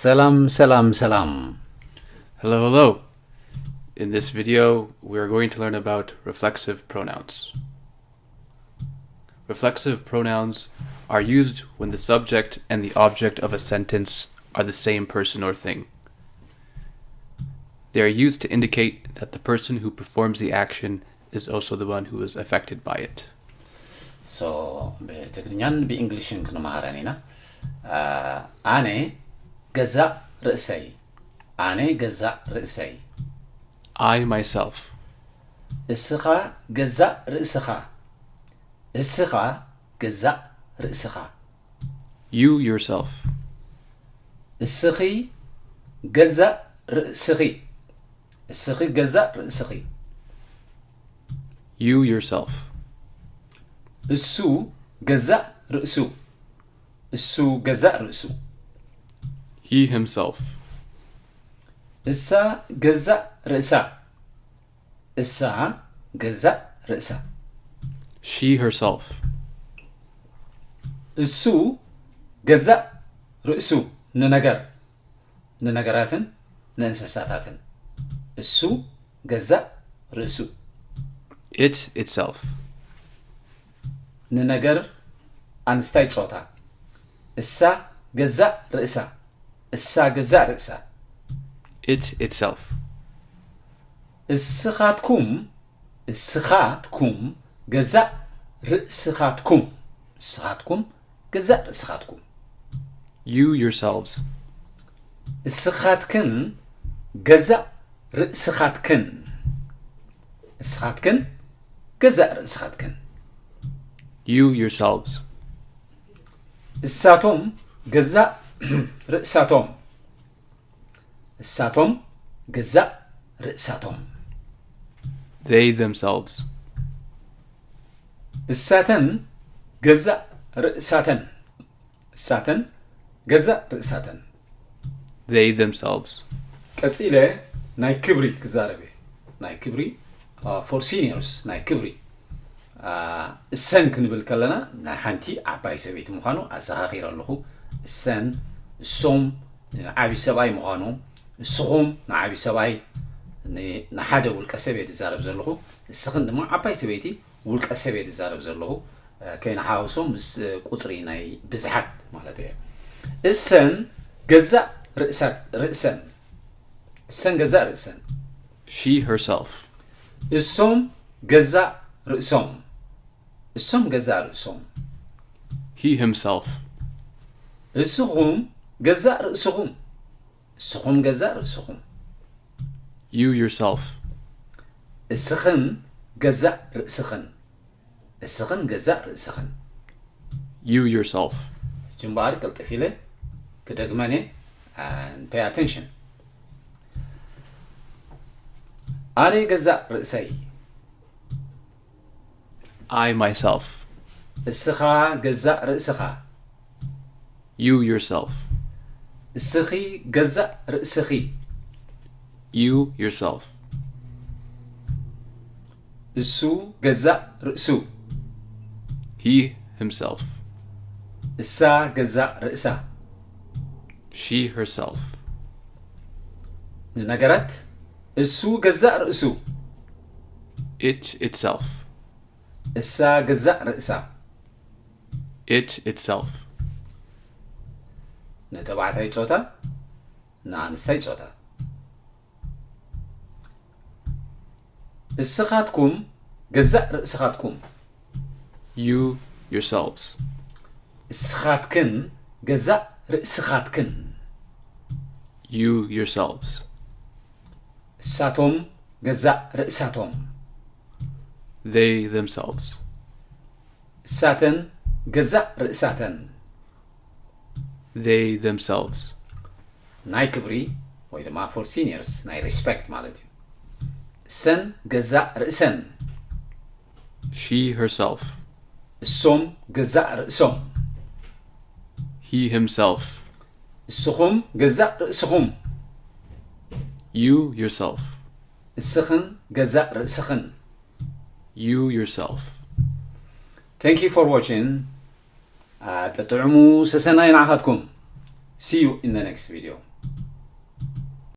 ሰላም ሰላም ሰላም። Hello, hello. In this video, we are going to learn about reflexive pronouns. Reflexive pronouns are used when the subject and the object of a sentence are the same person or thing. They are used to indicate that the person who performs the action is also the one who is affected by it. So ብትግርኛን ብእንግሊሽን ክንመሃረን ኢና። ኣነ ገዛእ ርእሰይ ኣነ ገዛእ ርእሰይ I myself. እስኻ ገዛእ ርእስኻ እስኻ ገዛእ ርእስኻ You yourself. እስኺ ገዛእ ርእስኺ እስኺ ገዛእ ርእስኺ You yourself. እሱ ገዛእ ርእሱ እሱ ገዛእ ርእሱ He himself. እሳ ገዛእ ርእሳ እሳ ገዛእ ርእሳ She herself. እሱ ገዛእ ርእሱ ንነገር ንነገራትን ንእንስሳታትን እሱ ገዛእ ርእሱ It itself. ንነገር ኣንስታይ ጾታ እሳ ገዛእ ርእሳ እሳ ገዛእ ርእሳ It itself. እስኻትኩም እስኻትኩም ገዛእ ርእስኻትኩም እስኻትኩም ገዛእ ርእስኻትኩም You yourselves. እስኻትክን ገዛእ ርእስኻትክን እስኻትክን ገዛእ ርእስኻትክን You yourselves. እሳቶም ገዛእ ርእሳቶም እሳቶም ገዛእ ርእሳቶም They themselves. እሳተን ገዛእ ርእሳተን እሳተን ገዛእ ርእሳተን They themselves. ቀጺለ ናይ ክብሪ ክዛረብ እየ ናይ ክብሪ for seniors ናይ ክብሪ እሰን ክንብል ከለና ናይ ሓንቲ ዓባይ ሰበይቲ ምዃኑ ኣዘኻኺረ ኣለኹ እሰን እሶም ዓብዪ ሰብኣይ ምዃኑ እስኹም ንዓብዪ ሰብኣይ ንሓደ ውልቀ ሰብ እየ ዝዛረብ ዘለኹ እስኽን ድማ ዓባይ ሰበይቲ ውልቀ ሰብ እየ ዝዛረብ ዘለኹ ከይንሓውሶ ምስ ቁፅሪ ናይ ብዝሓት ማለት እየ እሰን ገዛእ ርእሰን እሰን ገዛእ ርእሰን She herself. እሶም ገዛእ ርእሶም እሶም ገዛእ ርእሶም He himself. እስኹም ገዛእ ርእስኹም እስኹም ገዛእ ርእስኹም You yourself. እስኽን ገዛእ ርእስኽን እስኽን ገዛእ ርእስኽን You yourself. ጅምባር ቅልጥፍ ኢለ ክደግመን እየ pay attention ኣነ ገዛእ ርእሰይ I myself. እስኻ ገዛእ ርእስኻ You yourself. እስኺ ገዛእ ርእስኺ You yourself. እሱ ገዛእ ርእሱ He himself. እሳ ገዛእ ርእሳ She herself. ንነገራት እሱ ገዛእ ርእሱ It itself. እሳ ገዛእ ርእሳ It itself. ንተባዕታይ ጾታ ንኣንስታይ ጾታ እስኻትኩም ገዛእ ርእስኻትኩም You yourselves. እስኻትክን ገዛእ ርእስኻትክን You yourselves. እሳቶም ገዛእ ርእሳቶም They themselves. እሳተን ገዛእ ርእሳተን They themselves. ናይ ክብሪ ወይ ድማ for seniors ናይ respect ማለት እዩ እሰን ገዛእ ርእሰን She herself. እሶም ገዛእ ርእሶም He himself. እስኹም ገዛእ ርእስኹም You yourself. እስኽን ገዛእ ርእስኽን You yourself. Thank you for watching ጥዑሙ ሰሰናይ ንዓኻትኩም See you in the next video